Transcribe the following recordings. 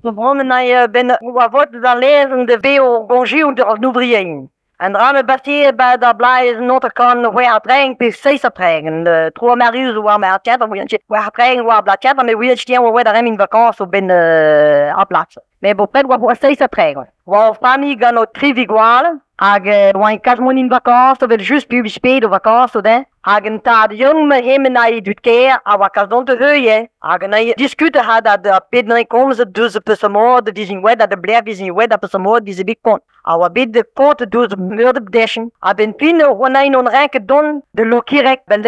Bremañ benn oa votet al lezenn da vev goñjioù d'an ouvrier. An dra-mañ baseet 'ba da bloaz 1936 pe 37. Tro Marius oa ma kentañ war tren war bloaz kentañ met ouiet ket oa da reiñ vakañsoù 'benn ar bloaz. Met bepred oa 37. Oa ur familh gant o tri vugale hag oa kas mont en vakañsoù evel-just peogwir o vakañsoù dezhe. Hag an tad young hemañ a dud-kêr a oa kas dont da heuilh hag an diskut a da da pet neuze komzet deus peseurt mod vizin wet ha da blec'h vizin wet ha peseurt mod vize bet kont. A oa bet kontet deus meur da dechen. A-benn fin oa on renket dont de Lokirek ben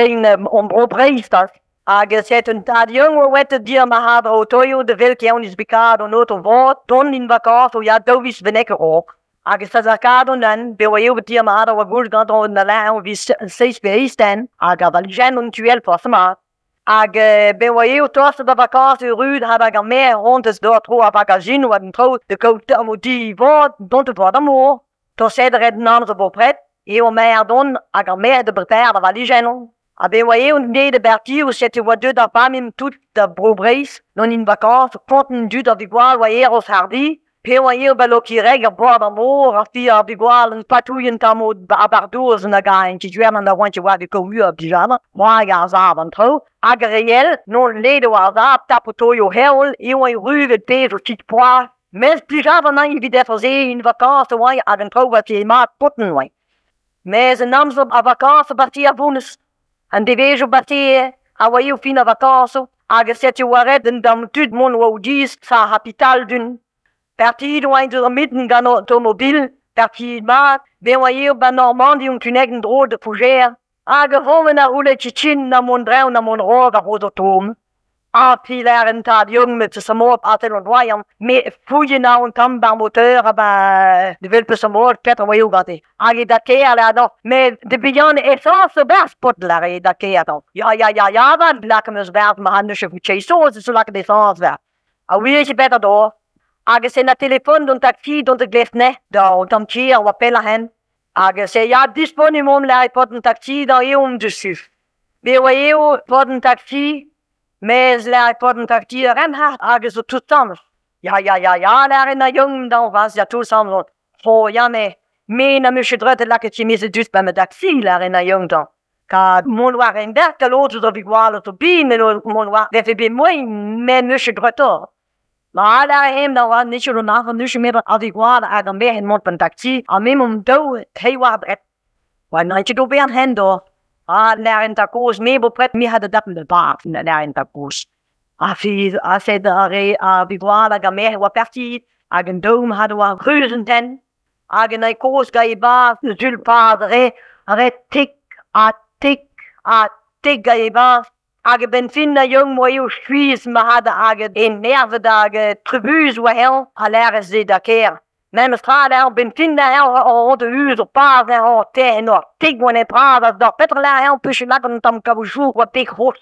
on bro Breizh tas. Hag set un tad young oa wet dir ma had otoioù de welk eon is bekad an auto vod dont in vakañsoù ya daou viz bennak a-raok. Hag e sazakad an an, be oa eo bet ma had oa goul gant an na la vis seizh pe eizh den, hag a valijenn an tuel forzh mat. Hag be oa eo tost da vakañsoù rud had hag ar mer ront eus d'or tro a vagazin oa an tro de kaout am o di vod dont e vod amor. Toset ret nan zo bopred, eo mer don hag ar mer de breper da valijenn. Ha be oa eo ne de berti o setu oa deut ar familh tout da bro Breizh, non in vakañs, konten dud ar vigwal oa eros hardi, pe oa eo ba Lokireg ar bord ar mor, ar fi ar vigwal an patouillen tammo a bardouz an hag an ti an da oant war de komu a bijama, moa hag ar zav an tro, hag ar reiel, non led o ar zav, tapotoio heol, eo oa ruvet pez o tit poa, Mes plijava nan evit efer se in vakañs oa hag an tro oa te mat poten oa. Mes an amzer a vakañs a barti a vounez. An devezhioù bate a oa eo fin a vakañsoù hag setu oa ret an dam tud mont oa o diz sa hapital dun. Parti oa deus ar mitten gant automobil, parti mat, ben oa eo ba Normandi un tuneg an dro de Fougères. Hag a vomen a roule tchitchin na mont drev na mont rog a roz o tom. A pi lâr en tad young met se mor atel an doaian, me fouillen a un tamm bar moteur a ba de vel peus mor petra oa eo gante. Hag e da kêr la non, met de bihan essence berz pot la re da kêr dan. Ja, ja, ja, ja, van lak eus berz ma han neus vout chase so lak d'essence ver. A oui, better door. Hag se na telefon don taxi don de gleft ne, da on tamm tier oa pell a hen. Hag se ya disponim om la pot un taxi da eo om dessus. Be oa eo pot un taxi, mes la pot un taxi a rem ha hag zo tout tamm. Ja, ja, ja, ja, la en a jong dan was ja tout sam Ho, ja, me, me na meus dret laket ti mise dus ba me taxi la en a jong dan. Ka mont war en berk a l'autre zo vigwal o bi, me mont war vefe bet moin, me meus dret or. Ma la hem da oa nich o nach an nuche met a vigwal hag an mer mont pan taxi, a me mont daou hei war bret. Oa nint do be an hen do. A lær en ta koz, me bo pret, me had dat de bar, lær en ta koz. A fi, a sed a re, a vigwal hag a mer oa parti, hag an dom had oa ruzen ten, hag an ei koz ga e bar, zul pad re, a re tik, a tik, a tik ga e bar, hag ben fin na jong moa eo skuiz ma had hag en nervet hag trubuz oa hel, a lær ze da kêr. Memes tra lær ben fin na hel o de huz o paz na o te en o tik oa ne prad az d'ar petra lær hel puche lak an tamm kaoutchou oa pek ros.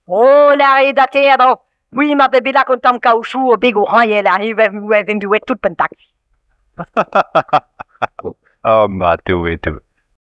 O lær e da kêr da, oui ma be bet lak an tamm kaoutchou o beg o raie lær he oa ven duet tout pen tak. Oh, ma doue, doue.